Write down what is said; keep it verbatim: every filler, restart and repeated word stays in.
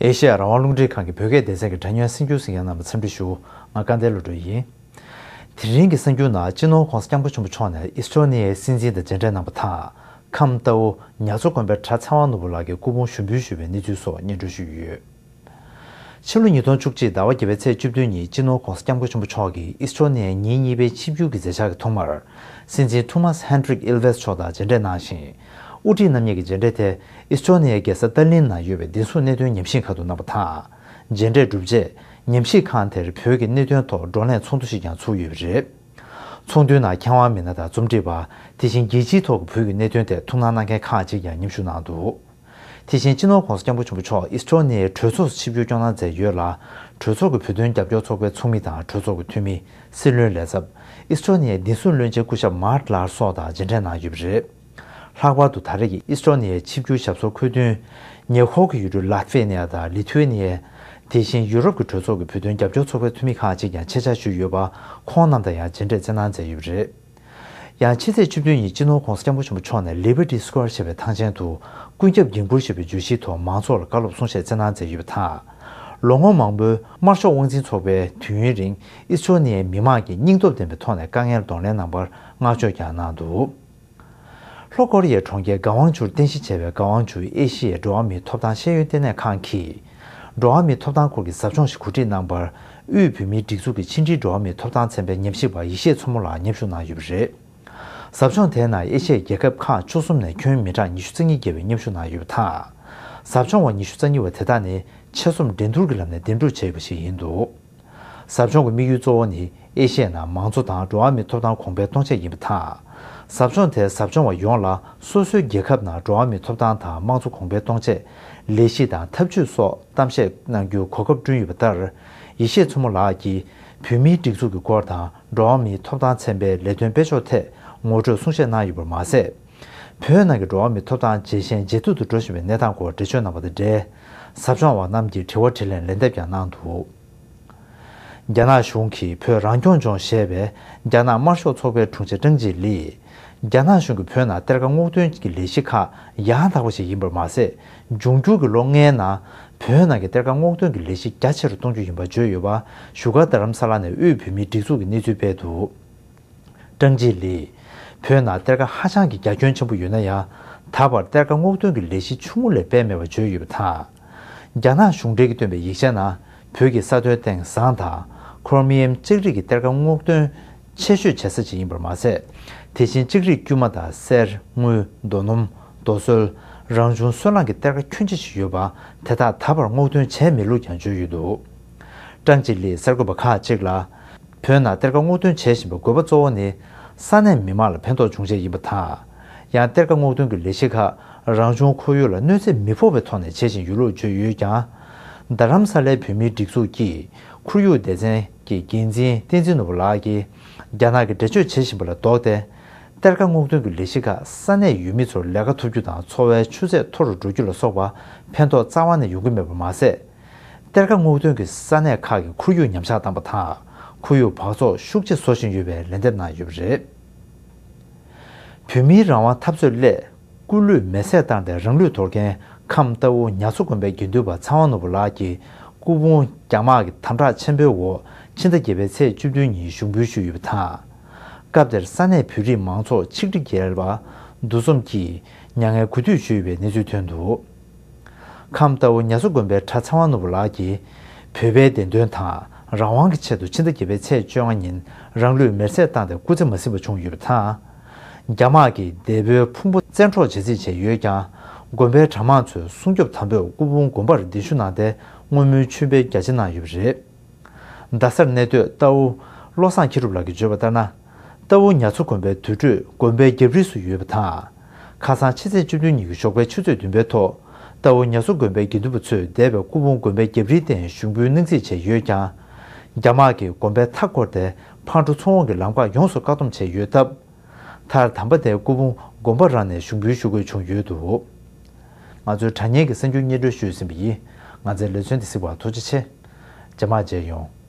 ཨེ་ཤེ་ཡ་རང་དབང་རླུང་འཕྲིན་ཁང་གི་བོད་སྐད་སྡེ་ཚན་གྱི་དྲ་བརྙན་གསར་འགྱུར་གཟིགས་མཁན་རྣམ་པ་འཚམས་འདྲི་ཞུ། ང་སྐལ་ལྡན་བློ་གྲོས་ཡིན། དེ་རིང་གི་གསར་འགྱུར་ནང་སྤྱི་ནོར་༧གོང་ས་༧སྐྱབས་མགོན་ཆེན་པོ་མཆོག་ནས་ཨིས་ཊོ་ནི་ཡའི་སྲིད་འཛིན་དང་མཇལ་འཕྲད་གནང་པ་དང་། ཁམས་རྟའུ་ཉ་མཚོ་དགོན་པའི་གྲྭ་ཚེ་དབང་ནོར་བུ་ལགས་ཀྱིས་སྐུ་ཕུང་ཞུགས་འབུལ་ཞུས་པའི་གནས་ཚུལ་སོགས་སྙན་སྒྲོན་ཞུས་ཡོད། ཕྱི་ལོ་ཉིས་སྟོང་བཅུ་གཅིག་ཟླ་བ་བརྒྱད་པའི་ཚེས་བཅུ་བདུན་ཉིན་སྤྱི་ནོར་༧གོང་ས་༧སྐྱབས་མགོན་ཆེན་པོ་མཆོག་གིས་ཨིས་ཊོ་ནི་ཡའི་ཉིན་གཉིས་པའི་ཆིབས་བསྒྱུར་གྱི་མཛད་འཆར་གྱི་ཐོག་མར། སྲིད་འཛིན་ཐུ་མཱས་ཧན་ཁྲིག་ཨིལ་ཝེས་མཆོག་དང་མཇལ་འཕྲད་གནང་ཞིང་། དབུ་ཁྲིད་རྣམ་གཉིས་ཀྱི་མཇལ་འཕྲད་དེ་ཨིས་ཊོ་ནི་ཡའི་རྒྱལ་ས་ཏར་ལིན་ནང་ཡོད་པའི་བདེ་སྲུང་གནད་དོན་ཉམས་ཞིབ་ཁང་དུ་གནང་བ་དང་། མཇལ་འཕྲད་གྲུབ་རྗེས་ཉམས་ཞིབ་ཁང་དེར་བོད་ཀྱི་གནད་དོན་ཐོག་བགྲོ་གླེང་ཚོགས་འདུ་ཞིག་ཀྱང་ཚུགས་ཡོད་པ་རེད། ཚོགས་འདུའི་ནང་མཁས་དབང་མི་སྣ་དང་རྩོམ་སྒྲིག་པ། དེ་བཞིན་རྒྱལ་སྤྱིའི་ཐོག་གི་བོད་ཀྱི་གནད་དོན་ཐད་ཐུགས་སྣང་གནང་མཁན་ཁག་ཅིག་ཀྱང་མཉམ་ཞུགས་གནང་འདུག་དེ་བཞིན་སྤྱི་ནོར་༧གོང་ས་༧སྐྱབས་མགོན་ཆེན་པོ་མཆོག་ཨིས་ཊོ་ནི་ཡའི་གྲོས་ཚོགས་སུ་ཆིབས་བསྒྱུར་སྐྱོང་གནང་མཛད་ཡོད་ལ། གྲོས་ཚོགས་ཀྱི་བོད་དོན་རྒྱབ་སྐྱོར་ཚོགས་པའི་ཚོགས་མི་དང་གྲོས་ཚོགས་ཀྱི་འཐུས་མི། སྲིད་བློན་ལས་ཚབ། ཨིས་ཊོ་ནི་ཡའི་བདེ་སྲུང་བློན་ཆེན་སྐུ་ཞབས་མཱར་ཊི་ལར་སོགས་དང་མཇལ་འཕྲད་གནང་ཡོད་པ་རེད། ལྷག་པར་དུ་ད་རེས་ཀྱི་ཨིས་ཊོ་ནི་ཡའི་ཆིབས་བསྒྱུར་ཞབས་སོར་འཁོད་དོན། ཉེ་འཁོར་གྱི་ཡུལ་གྲུ་ལ་ཐི་ཝེ་ནི་ཡ་དང་ལི་ཐི་ཝེ་ནི་ཡ། དེ་བཞིན་ཡུ་རོབ་ཀྱི་གྲོས་ཚོགས་ཀྱི་བོད་དོན་རྒྱབ་སྐྱོར་ཚོགས་པའི་འཐུས་མི་ཁག་ཅིག་ཀྱང་ཆེད་བཅར་ཞུས་ཡོད་པ། ཁོང་རྣམས་དང་ཡང་མཇལ་འཕྲད་བསྩལ་གནང་མཛད་ཡོད་པ་རེད། ཡང་ཕྱི་ཚེས་བཅུ་བདུན་ཉིན་སྤྱི་ནོར་༧གོང་ས་༧སྐྱབས་མགོན་ཆེན་པོ་མཆོག་ནས་ལི་བར་ཊི་སི་ཀོ་ཝེར་ཞེས་པའི་ཐང་ཆེན་དུ། ཀུན་ཁྱབ་འགན་འཁུར་ཞེས་པའི་བརྗོད་གཞིའི་ཐོག་མང་ཚོགས་ལ་བཀའ་སློབ་གསུང་བཤད་བསྩལ་གནང་མཛད་ཡོད་པ་དང་། ལོ་ངོ་མང་པོའི་དམར་ཤོག་དབང་འཛིན་ཚོགས་པའི་དུས་ཡུན་རིང་ཨིས་ཊོ་ནི་ཡའི་མི་དམངས་ཀྱིས་སྙིང་སྟོབས་ལྡན་པའི་ཐོག་ནས་དཀའ་ངལ་གདོང་ལེན་གནང་བར་བསྔགས་བརྗོད་ཀྱང་གནང་འདུག་ལྷོ་ཀོ་རི་ཡའི་གྲོང་ཁྱེར་གྷ་ཝང་ཇུར་རྟེན་གཞི་བྱས་པའི་གྷ་ཝང་ཇུ་ཨེ་ཤི་ཡའི་འགྲོ་བ་མིའི་ཐོབ་ཐང་ཤེས་ཡོན་ལྟེ་གནས་ཁང་གིས། འགྲོ་བ་མིའི་ཐོབ་ཐང་སྐོར་གྱི་ཟབ་སྦྱོང་ཞིག་གོ་སྒྲིག་གནང་བར། དབུས་བོད་མིའི་སྒྲིག་འཛུགས་ཀྱི་ཕྱི་འབྲེལ་འགྲོ་བ་མིའི་ཐོབ་ཐང་ཚན་པའི་ཉམས་ཞིབ་པ་ཡེ་ཤེས་མཚོ་མོ་ལགས་མཉམ་ཞུགས་གནང་ཡོད་པ་རེད། ཟབ་སྦྱོང་དེའི་ནང་ཨེ་ཤི་ཡའི་རྒྱལ་ཁབ་ཁག་བཅུ་གསུམ་ནས་ཁྱོན་མི་གྲངས་ཉི་ཤུ་རྩ་གཉིས་བརྒལ་བའི་མཉམ་ཞུགས་གནང་ཡོད་པ་དང་། ཟབ་སྦྱོང་བ་ཉི་ཤུ་རྩ་གཉིས་པ་དེ་དག་ནི་ཆེད་རྩོམ་འགྲན་བསྡུར་གྱི་ལམ་ནས་འདེམས་སྒྲུག་བྱས་ཡོད་པ་ཞིག་ཡིན་འདུག་ཟབ་སྦྱོང་གི་དམིགས་ཡུལ་གཙོ་བོ་ནི་ཨེ་ཤི་ཡའི་ནང་མང་གཙོ་དང་འགྲོ་བ་མིའི་ཐོབ་ཐང་གོང་འཕེལ་གཏོང་ཆེད་ཡིན་པ་དང་། ཟབ་སྦྱོང་དེས་ཟབ་སྦྱོང་བ་ཡོངས་ལ་སོ་སོའི་རྒྱལ་ཁབ་ནང་འགྲོ་བ་མིའི་ཐོབ་ཐང་དང་དམངས་གཙོ་གོང་འཕེལ་གཏོང་ཆེད་ལས་གཞི་དང་ཐབས་ཇུས་སོགས་གཏམ་བཤད་གནང་རྒྱུའི་གོ་སྐབས་བསྐྲུན་ཡོད་པ་ལྟར། ཡེ་ཤེས་མཚོ་མོ་ལགས་ཀྱིས་བོད་མིའི་སྒྲིག་འཛུགས་ཀྱི་སྐོར་དང་འགྲོ་བ་མིའི་ཐོབ་ཐང་ཚན་པའི་ལས་དོན་སྤེལ་ཕྱོགས་ཐད་ངོ་སྤྲོད་གསུང་བཤད་གནང་ཡོད་པར་མ་ཟད། བོད་ནང་གི་འགྲོ་བ་མིའི་ཐོབ་ཐང་ཇེ་ཞན་ཇེ་སྡུག་ཏུ་འགྲོ་བཞིན་པའི་གནས་སྟངས་སྐོར་འགྲེལ་བརྗོད་གནང་བ་དང་འབྲེལ། ཟབ་སྦྱོང་བ་རྣམས་ཀྱིས་དྲི་བ་དྲིས་ལན་ལན་འདེབས་ཀྱང་གནང་འདུག་རྒྱ་ནག་གཞུང་གིས་བོད་རང་སྐྱོང་ལྗོངས་ཞེས་པའི་རྒྱ་ནག་དམར་ཤོག་ཚོགས་པའི་དྲུང་ཆེ་ཀྲང་ཅི་ལི། རྒྱ་ནག་གཞུང་གིས་བོད་ནང་གཏེར་ཁ་སྔོག་འདོན་གྱི་ལས་གཞི་ཁག་ཡང་དག་པ་ཞིག་ཡིན་པར་མ་ཟད། འབྱུང་འགྱུར་གྱི་ལོ་ལྔའི་ནང་བོད་ནང་གི་གཏེར་ཁ་སྔོག་འདོན་གྱི་ལས་གཞི་རྒྱ་ཆེ་རུ་གཏོང་རྒྱུ་ཡིན་པ་བརྗོད་ཡོད་པ། བཞུགས་སྒར་རྡ་རམ་ས་ལ་ནས་དབུས་བོད་མིའི་སྒྲིག་འཛུགས་ཀྱིས་གནས་ཚུལ་སྤེལ་འདུག་ཀྲང་ཅི་ལི། བོད་ནང་གཏེར་ཁ་ཧ་ཅང་གི་རྒྱ་ཁྱོན་ཆེན་པོ་ཡོད་ན་ཡང་། ད་བར་གཏེར་ཁ་སྔོག་འདོན་གྱི་ལས་གཞི་ཆུང་ངུ་ལས་སྤེལ་མེད་པ་བརྗོད་ཡོད་པ་དང་། རྒྱ་ནག་གཞུང་འབྲེལ་གྱིས་བཏོན་པའི་ཡིག་ཆའི་ནང་། བོད་ཀྱི་ས་མཐོའི་སྟེང་ཟངས་དང་། ཁོར་མི་ཡམ་ལྕགས་རིགས་ཀྱི་གཏེར་ཁ་སྔོག་འདོན་ཆེ་ཤོས་བྱེད་ས་ཅིག་ཡིན་པར་མ་ཟད། དེ་བཞིན་ལྕགས་རིགས་དཀྱུས་མ་དང་གསེར། དངུལ། རྡོ་སྣུམ། རྡོ་སོལ། རང་བྱུང་སོལ་རླངས་ཀྱི་གཏེར་ཁ་ཁྱོན་ཆེ་ཞིག་ཡོད་པ། དེ་དག་ད་བར་སྔོག་འདོན་བྱས་མེད་ལུགས་ཀྱང་བརྗོད་ཡོད་འདུག་ཀྲང་ཅི་ལིས་གསར་འགོད་པ་ཁག་ཅིག་ལ། བོད་ནང་གཏེར་ཁ་སྔོག་འདོན་བྱེད་བཞིན་པའི་དགོས་པ་གཙོ་བོ་ནི། ས་གནས་མི་མང་ལ་ཕན་ཐོགས་འབྱུང་ཆེད་ཡིན་པ་དང་། ཡང་གཏེར་ཁ་སྔོག་འདོན་གྱི་ལས་གཞི་ཁག་རང་བྱུང་ཁོར་ཡུག་ལ་གནོད་འཚེ་མི་ཕོག་པའི་ཐོག་ནས་བྱེད་བཞིན་ཡོད་ལུགས་བརྗོད་ཡོད་ཀྱང་། རྡ་རམ་ས་ལའི་བོད་མིའི་སྒྲིག་འཛུགས་ཀྱི་ཁོར་ཡུག་སྡེ་ཚན་གྱི་འགན་འཛིན་བསྟན་འཛིན་ནོར་བུ་ལགས་ཀྱིས། རྒྱ་ནག་གིས་འགྲེལ་བརྗོད་བྱེད་བཞིན་པ་ལ་ལྡོག་སྟེ། གཏེར་ཁ་སྔོག་འདོན་གྱི་ལས་གཞི་ཁག་ས་གནས་ཡུལ་མི་ཚོར་ལས་ཀ་ཐོབ་རྒྱུ་དང་འཚོ་བའི་ཆུ་ཚད་མཐོ་རུ་འགྲོ་རྒྱུ་ལ་སོགས་པ་ཕན་ཐོགས་རྩ་བ་ནས་ཡོང་གི་མེད་པར་མ་ཟད། གཏེར་ཁ་སྔོག་འདོན་གྱིས་ས་གནས་ཁག་གི་ཁོར་ཡུག་ཉམས་ཆག་བཏང་པ་དང་། ཁོར་ཡུག་འབག་བཙོག་ཤུགས་ཆེ་བཟོ་བཞིན་ཡོད་པའི་ལན་འདེབས་གནང་ཡོད་པ་རེད། བོད་མིའི་རང་དབང་འཐབ་རྩོད་སླད་སྐུ་ལུས་མེར་སྲེག་བཏང་སྟེ་རང་ལུས་དོར་མཁན་ཁམས་རྟའུ་ཉ་མཚོ་དགོན་པའི་དགེ་འདུན་པ་ཚེ་དབང་ནོར་བུ་ལགས་ཀྱི་སྐུ་ཕུང་རྒྱ་དམག་གི་དམ་དྲག་ཆེན་པོའི་འོག་ཕྱི་ཟླ་བརྒྱད་པའི་ཚེས་བཅུ་བདུན་ཉིན་ཞུགས་འབུལ་ཞུས་ཡོད་པ་དང་། སྐབས་དེར་ས་གནས་བོད་རིགས་མང་ཚོགས་ཆིག་སྒྲིལ་རྒྱལ་བ་འདུ་འཛོམས་ཀྱིས་མྱ་ངན་གུས་འདུད་ཞུས་ཡོད་པའི་གནས་ཚུལ་ཐོན་འདུག་ཁམས་རྟའུ་ཉ་མཚོ་དགོན་པའི་གྲྭ་ཚེ་དབང་ནོར་བུ་ལགས་ཀྱིས་བོད་པའི་བདེན་དོན་དང་རང་དབང་གི་ཆེད་དུ་ཕྱི་ཟླ་བརྒྱད་པའི་ཚེས་བཅོ་ལྔ་ཉིན་རང་ལུས་མེར་སྲེག་བཏང་སྟེ་སྐུ་ཚེ་མ་ཟིན་པ་བྱུང་ཡོད་པ་དང་། རྒྱ་དམག་གིས་འདས་པོའི་ཕུང་པོ་བཙན་འཕྲོག་བྱེད་རྩིས་བྱས་ཡོད་ཀྱང་། དགོན་པའི་གྲྭ་མང་ཚོས་སྲུང་སྐྱོབ་དམ་པོས་སྐུ་ཕུང་དགོན་པར་གདན་ཞུ་གནང་སྟེ་བསྔོ་སྨོན་མཆོད་འབུལ་རྒྱ་ཆེ་གནང་ཡོད་པ་རེད། རྡ་སར་གནས་སྡོད་རྟའུ་བློ་བཟང་མཁྱེན་གྲུབ་ལགས་ཀྱིས་བརྗོད་པ་ལྟར་ན། རྟའུ་ཉ་མཚོ་དགོན་པའི་དུར་ཁྲོད་དགོན་པའི་རྒྱབ་རི་སུ་ཡོད་པ་དང་། ཁ་སང་ཕྱི་ཚེས་བཅུ་བདུན་ཉིན་གྱི་ཞོགས་པའི་ཆུ་ཚོད་བདུན་པའི་ཐོག་རྟའུ་ཉ་མཚོ་དགོན་པའི་དགེ་འདུན་པ་ཚོས་འདས་པའི་སྐུ་ཕུང་དགོན་པའི་རྒྱབ་རིའི་སྟེང་ཞུགས་འབུལ་གནང་རྩིས་བྱས་ཡོད་ཀྱང་། རྒྱ་དམག་གིས་དགོན་པའི་མཐའ་བསྐོར་ཏེ་ཕག་གྲུ་ཚོང་འོག་གི་ལམ་ཁ་ཡོངས་སུ་བཀག་སྡོམ་བྱས་ཡོད་སྟབས། མཐར་དམ་པ་དེའི་སྐུ་ཕུང་དགོན་པ་རང་ནས་ཞུགས་འབུལ་ཞུ་དགོས་བྱུང་ཡོད་འདུག་ང་ཚོའི་དྲ་བརྙན་གྱི་གསར་འགྱུར་སྙན་སྒྲོན་ཞུས་ཟིན་པ་ཡིན། ང་ཚོའི་ལེ་ཚན་འདི་གཟིགས་པར་ཐུགས་རྗེ་ཆེ། རྗེས་མ་མཇལ་ཡོང་།